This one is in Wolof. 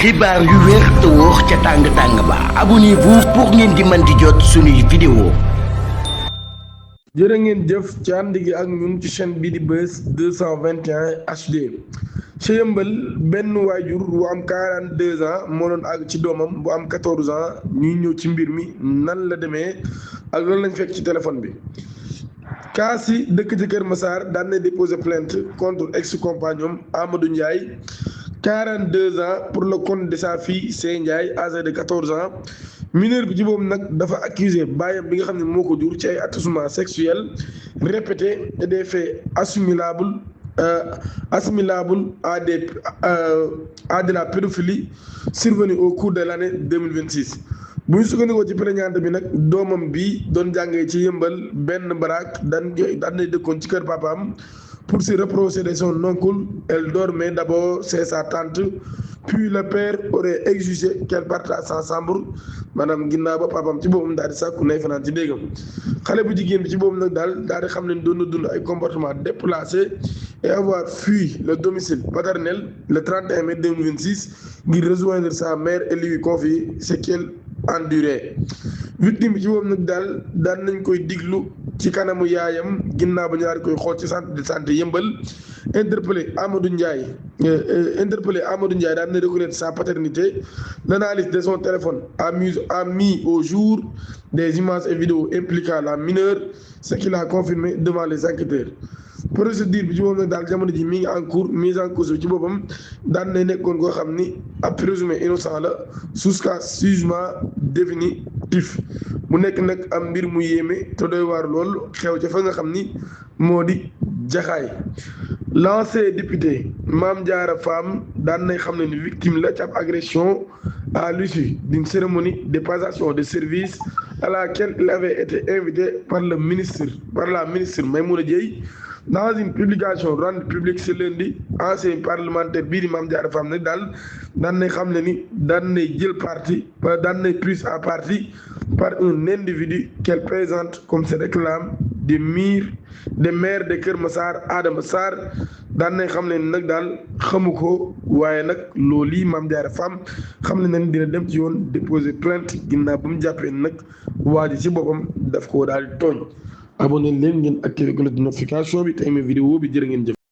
xibaar yu wér te wóor ca tàng ba abonnez-vous pour ngeen di mën di jot suñuy vidéo. jërë ngeen jëf ci ànd gi ak ñun ci chaîne bi di Buzz 221 HD ci Yeumbeul benn waajur bu am 42 ans moo doon àgg ci doomam bu am 14 ans ñuy ñëw ci mbir mi nan la demee ak loolu lañ fekk ci téléphone bi. kaas yi dëkk ci Kër Massar daan na déposé plainte contre ex-compagnon Amadou Ndiaye 42 ans pour le compte de sa fille Sey Ndiaye âgée de 14 ans. mineur bi ci boobu nag dafa accusé baayam bi nga xam ne moo ko jur ci ay attouchements sexuels répétés et des faits assimilables à de la pédophilie survenue au cours de l'année 2026. bu ñu sukkandikoo ci plaignante bi nag doomam bi doon jàngee ci Yeumbeul benn baraak daan nay dëkkoon ci kër papaam pour se reprocher de son oncle. Elle dormait d'abord chez sa tante puis le père aurait exigé qu'elle partage sa chambre maanaam ginnaaw ba papaam ci boppam daal di sàkku nay fanaan ci déegam. xale bu jigéen bi ci boobu nag daal di xam ne doon na dund ay comportement déplacé et avoir fui le domicile paternel le 31 mai 2026 ngir rejoindre sa mère et lui confier ce qu'elle endurait. victime bi ci boobu nag daan nañ koy diglu ci kanamu yaayam ginnaaw ba ñaari koy xool ci centre de santé Yeumbeul. Interpellé Amadou Ndiaye daan na reconnaître sa paternité. L'analyse de son téléphone a mis au jour des images et vidéos impliquant la mineure, ce qu'il a confirmé devant les enquêteurs. procédure bi ci boobu nag daal jamono ji mi ngi en cours mise en cause bi ci boppam daan na nekkoon koo xam ni ab présumé innocent la jusqu'à jugement définitif mu nekk nag am mbir mu yéeme te doy waar lool xew ca fa nga xam ni moo di Jaxaay. L'ancien député Mame Diarra Fam daan nay xam ne ni victime la ci ab agression à l'issue d'une cérémonie de passation de service à laquelle il avait été invité par la ministre Maïmouna Dièye. Dans une publication rendue publique ce lundi, ancien parlementaire bii di Mame Diarra Fam nag daan nay xam ne ni daan nay prise à partie par un individu qu'elle présente comme se réclame des maire de Kër Massar Adama Sarr daan nay xam ne ni nag daal xamu ko waaye nag loolu yi Mame Diarra Fam xam ne ni dina dem ci yoon déposer plainte ginnaaw ba mu jàppee nag waa ji ci boppam daf koo daal di tooñ. abonné leen ngeen activé cloche de notification bi te aimé vidéo bi jërë ngeen jëf.